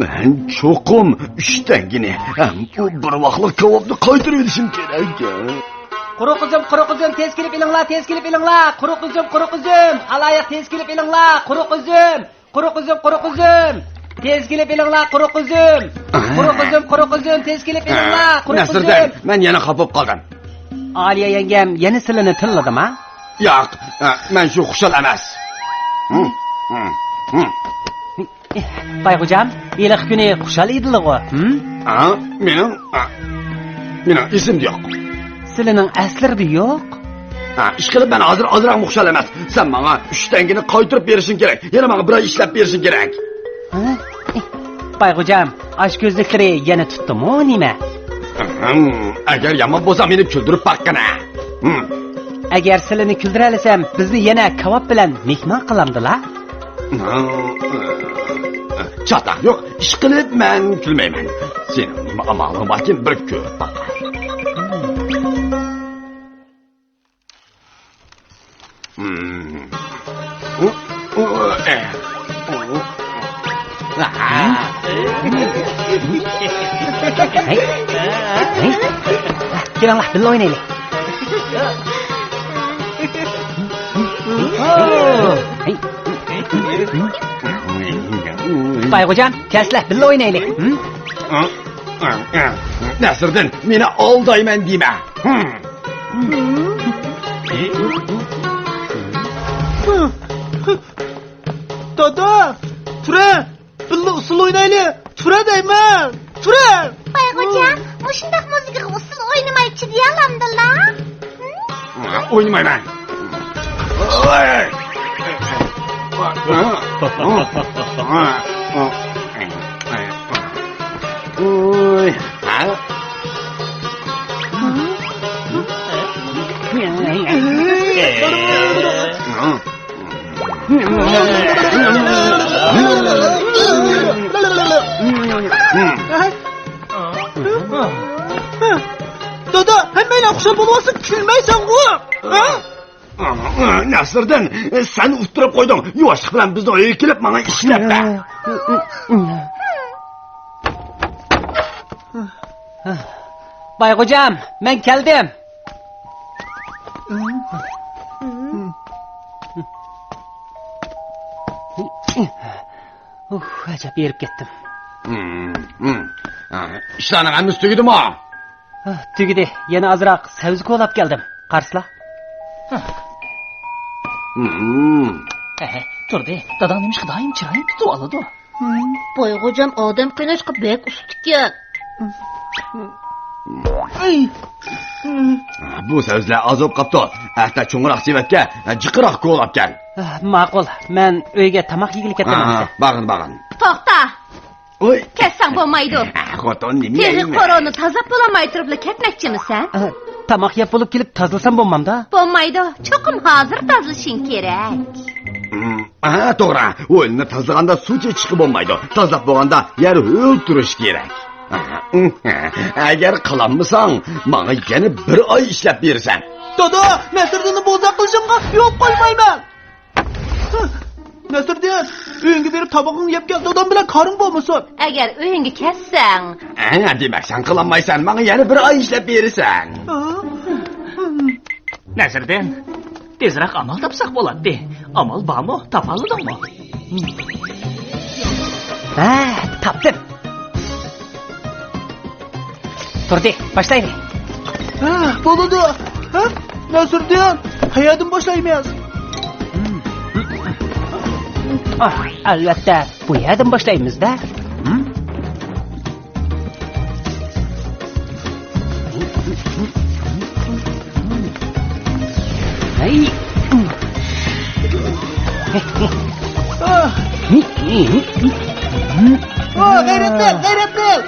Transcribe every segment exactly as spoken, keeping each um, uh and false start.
مەن چوقۇم ئۈچ تەڭگىنى ھەم بۇ بىر ۋاقلىق كاۋاپنى قايتۇرۇۋېلىشىم كېرەك. قۇرۇق ئۈزۈم، قۇرۇق ئۈزۈم، تېز كېلىپ ئېلىڭلار، تېز كېلىپ ئېلىڭلار! قۇرۇق ئۈزۈم، قۇرۇق ئۈزۈم! خالايىق، تېز كېلىپ ئېلىڭلار! قۇرۇق ئۈزۈم! قۇرۇق ئۈزۈم، قۇرۇق ئۈزۈم! تېز كېلىپ ئېلىڭلار، قۇرۇق ئۈزۈم! قۇرۇق ئۈزۈم، قۇرۇق ئۈزۈم، تېز كېلىپ ئېلىڭلار، قۇرۇق ئۈزۈم! نەسىردىن، مەن يەنە خاپا بولۇپ قالدىم. ئالىيە يەڭگەم يەنە سىلىنى تىللىدىما؟ ياق، مەن شۇ خۇشال ئەمەس. بايغوجام، ھېلىقى كۈنى خۇشال ئىدىلىغۇ، ھىم؟ ھا، مېنىڭ، ھا، مېنىڭ ئېسىمدە يوق. سىلىنىڭ ئەسلىرىدە يوق؟ ھا، ئىشقىلىپ مەن ھازىر ئازراقمۇ خۇشال ئەمەس. سەن ماڭا ئۈچ تەڭگىنى قايتۇرۇپ بېرىشىڭ كېرەك. يەنە ماڭا بىر ئاي ئىشلەپ بېرىشىڭ كېرەك. ھە؟ بايغوجام، ئاش كۆزلۈكلىرى يەنە تۇتتىمۇ نېمە؟ ھىم، ئەگەر يامان بولسا مېنى كۈلدۈرۈپ باققىنە. ھىم. ئەگەر سىلىنى كۈلدۈرەلىسەم، بىزنى يەنە كاۋاپ بىلەن مېھمان قىلامدىلا؟ چاتاق يوق، ئىشقىلىپ مەن كۈلمەيمەن. سېنىڭ نېمە ئامالىڭ باركىن، بىر كۆرۈپ باقاي. كېلىڭلار، بىللە ئوينايلى. بايغوجام، كەلسىلە، بىللە ئوينايلى. نەسىردىن، مېنى ئالدايمەن دېمە. دادا، تۇرە! بىللە ئۇسسۇل ئوينايلى! تۇرە دەيمەن! تۇرە! بايغوجام، مۇشۇنداق مۇزىكىغا ئۇسسۇل ئوينىماي چىدىيالامدىلا؟ ئوينىمايمەن. دادا، ھەممەيلەن خۇشال بولۇۋالسا كۈلمەيسەنغۇ؟ نەسىردىن، سەن ئۇتتۇرۇپ قويدۇڭ. يۇۋاشلىق بىلەن بىزنىڭ ئۆيگە كېلىپ ماڭا ئىشلەپ بەر. بايغوجام، مەن كەلدىم. ئۇھ، ئەجەب ئېرىپ كەتتىم. ئىشلارنىڭ ھەممىسى تۈگىدىمۇ؟ تۈگىدى. يەنە ئازراق سەۋزە كولاپ كەلدىم. قارىسىلا. ھەھە، تۇردى، داداڭ نېمىشقا دائىم چىرايىنى تۇتۇۋ ئالىدۇ؟ بايغوجام ئادەم قىيناشقا بەك ئۇستىكەن. بۇ سەۋزىلەر ئاز بولۇپ قاپتۇ. ئەتە چوڭراق سېۋەتكە جىقراق كولاپ كەل. ماقۇل، مەن ئۆيگە تاماق يېگىلى كەتتىم ئەمىسە. بارغىن، بارغىن. توختا! ئوي. كەتسەڭ بولمايدۇ. خوتۇن نېمە تېخى يەيمەن؟ قورۇنى تازىلاپ بولالماي تۇرۇپلا كەتمەكچىمىسەن؟ ئە، تاماق يەپ بولۇپ كېلىپ تازىلىسام بولمامدا؟ بولمايدۇ. چوقۇم ھازىر تازىلىشىڭ كېرەك. ھا، توغرا. ھويلىنى تازىلىغاندا سۇ چېچىشقا بولمايدۇ. تازىلاپ بولغاندا يەر ھۆل تۇرۇشى كېرەك. ئەگەر قىلالمىساڭ، ماڭا يەنە بىر ئاي ئىشلەپ بېرىسەن. دادا، نەسىردىننى بوزەك قىلىشىڭغا يول قويمايمەن. نەسىردىن، ئۆيۈڭگە بېرىپ تامىقىڭنى يەپ كەل، دادام بىلەن كارىڭ بولمىسۇن. ئەگەر ئۆيۈڭگە كەتسەڭ. ھە، دېمەك، سەن قىلالمايسەن، ماڭا يەنە بىر ئاي ئىشلەپ بېرىسەن. نەسىردىن، تېزرەك ئامال تاپساق بولاتتى. ئامال بارمۇ؟ تاپالىدىڭمۇ؟ ھە، تاپتىم. تۇردى، باشلايلى. ھە، بولىدۇ. ھە؟ نەسىردىن، قەيەردىن باشلايمىز؟ ئاھ، ئەلۋەتتە، بۇ يەردىن باشلايمىز-دە. ھەي. غەيرەتلىك، غەيرەتلىك!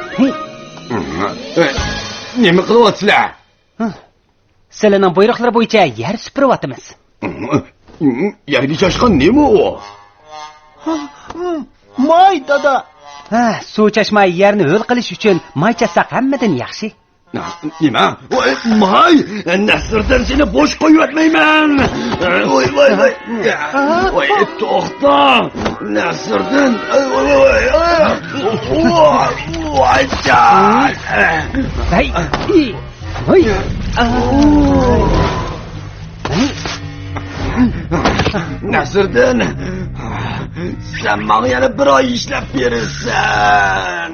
نېمە قىلىۋاتىسىلەر؟ سىلىنىڭ بۇيرۇقلىرى بويىچە يەر سۈپۈرۈۋاتىمىز. يەرگە چاچقان نېمە ئۇ؟ ماي، دادا. ھە، سۇ چاچماي يەرنى ھۆل قىلىش ئۈچۈن ماي چاچساق ھەممىدىن ياخشى. نېمە؟ ۋاي، ماي! نەسىردىن، سېنى بوش قويۇۋەتمەيمەن! ۋاي، ۋاي، ۋاي! ۋاي، توختا! نەسىردىن! ۋاي، ۋاي، ۋاي! ۋاي، ۋاي! ۋاي، جان! ھەي! ھەي! نەسىردىن! سەن ماڭا يەنە بىر ئاي ئىشلەپ بېرىسەن!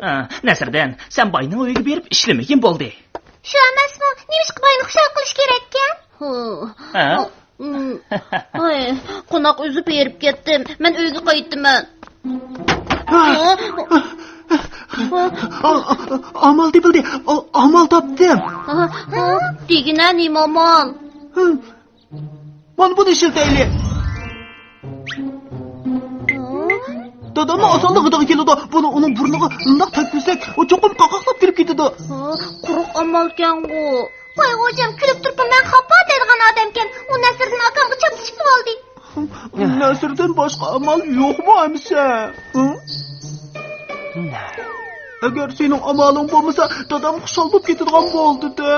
ھە، نەسىردىن، سەن باينىڭ ئۆيىگە بېرىپ ئىشلىمىگىن بولدى. شۇ ئەمەسمۇ؟ نېمىشقا باينى خۇشال قىلىش كېرەككەن؟ ھە؟ ھوي، قوناق ئۈزۈپ ھېرىپ كەتتىم. مەن ئۆيگە قايتىمەن. ئامال تېپىلدى. ئامال تاپتىم. دېگىنە نېمە ئامال؟ مانا بۇنى ئىشلىتەيلى. داداممۇ ئاسانلا غىدىقى كېلىدۇ. بۇنى ئۇنىڭ بۇرنىغا مۇنداق تەگكۈزسەك، ئۇ چوقۇم قاقاقلاپ كۈلۈپ كېتىدۇ. قۇرۇق ئامالكەنغۇ. ۋاي خوجام، كۈلۈپ تۇرۇپمۇ مەن خاپا دەيدىغان ئادەمكەن. ئۇ نەسىردىن ئاكامغا چاپلىشىپ بولدى. نەسىردىن باشقا ئامال يوقمۇ ئەمىسە؟ ئەگەر سېنىڭ ئامالىڭ بولمىسا، دادام خۇشال بولۇپ كېتىدىغان بولدى-دە.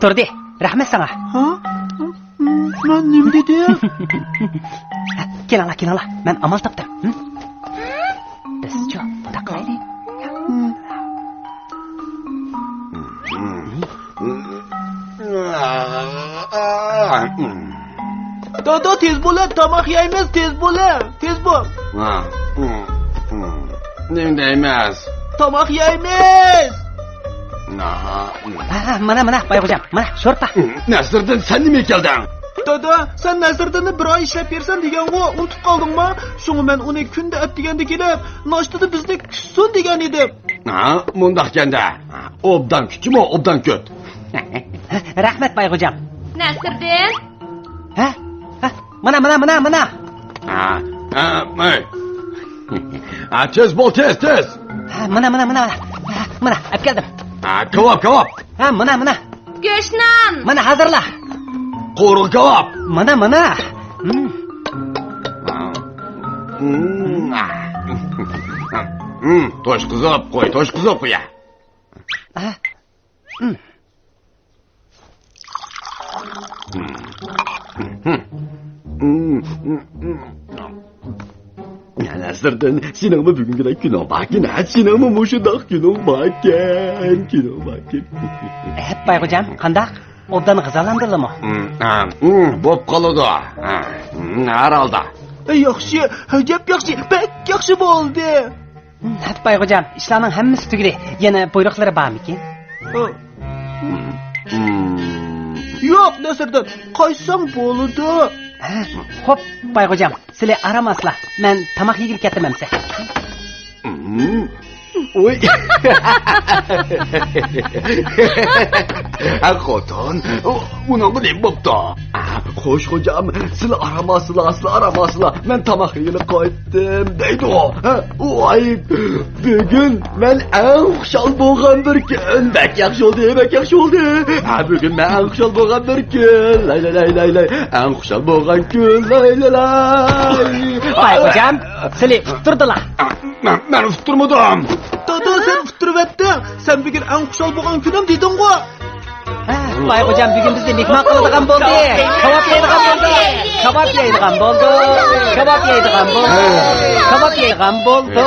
تۇردى، رەھمەت ساڭا. ھە؟ مەن نېمە دېدىم؟ كېلىڭلار، كېلىڭلار، مەن ئامال تاپتىم. بىزچۇ، مۇنداق قىلايلى. دادا، تېز بولە، تاماق يەيمىز، تېز بولە، تېز بول. نېمە دەيمىز؟ تاماق يەيمىز. ھە، مانا، مانا، بايغوجام، مانا، شورپا. نەسىردىن، سەن نېمە كەلدىڭ؟ دادا، سەن نەسىردىننى بىر ئاي ئىشلەپ بېرىسەن دېگەنغۇ، ئۇنتۇپ قالدىڭما؟ شۇڭا مەن ئۇنى كۈندە ئەتىگەندە كېلىپ، ناشتىدا بىزنى كۈتسۇن دېگەن ئىدىم. ھە، مۇنداق ئىكەندە. ئوبدان كۈتچىمۇ، ئوبدان كۈت. رەھمەت، بايغوجام. نەسىردىن. ھە؟ ھە؟ مانا، مانا، مانا، مانا. ھە، ھە، ھە. ھە، تېز بول، تېز، تېز. ھە، مانا، مانا، مانا، مانا. ھە، مانا، ئەپ كەلدىم. ھە، كاۋاپ، كاۋاپ. ھە، مانا، مانا. گۆشنان. مانا، ھازىرلا. قورۇق كاۋاپ. مانا، مانا. ھە. توشقۇزۇپ قوي، توشقۇزۇپ قوي. ھە؟ نەسىردىن، سېنىڭمۇ بۈگۈنكىدەك كۈنۈڭ باركەن، ھە؟ سېنىڭمۇ مۇشۇنداق كۈنۈڭ باركەن، كۈنۈڭ باركەن. ئەپ، بايغوجام، قانداق؟ ئوبدان غىزالاندىلىمۇ؟ بوپ قالىدۇ. ھەر ھالدا. ياخشى، ئەجەب ياخشى، بەك ياخشى بولدى. ھەپتە بايغوجام، ئىشلارنىڭ ھەممىسى تۈگىدى. يەنە بۇيرۇقلىرى بارمىكىن؟ يوق، نەسىردىن، قايتساڭ بولىدۇ. ھە، خوپ، بايغوجام، سىلى ئارام ئاسلا. مەن تاماق يېگىلى كەتتىم ئەمسە. ۋوي. ھە، خوتۇن، ئۇنىڭغا نېمە بوپتۇ؟ خوش، خوجام، سىلى ئارام ئاسلا، سىلى ئارام ئاسلا. مەن تاماق يېگىلى قايتتىم. دەيدۇ. ھە، ۋاي، بۈگۈن مەن ئەڭ خۇشال بولغان بىر كۈن. بەك ياخشى بولدى، بەك ياخشى بولدى. ھە، بۈگۈن مەن ئەڭ خۇشال بولغان بىر كۈن. لاي، لاي، لاي، لاي، لاي. ئەڭ خۇشال بولغان كۈن. لاي، لاي، لاي. بايغوجام، سىلى ئۇتتۇردىلا. مەن، مەن ئۇتتۇرمىدىم. دادا، سەن ئۇتتۇرۇۋەتتىڭ. سەن بۈگۈن ئەڭ خۇشال بولغان كۈنۈم دېدىڭغۇ. ھە، بايغوجام بۈگۈن بىزنى مېھمان قىلىدىغان بولدى. كاۋاپ يەيدىغان بولدى. كاۋاپ يەيدىغان بولدى. كاۋاپ يەيدىغان بولدى. كاۋاپ يەيدىغان بولدى.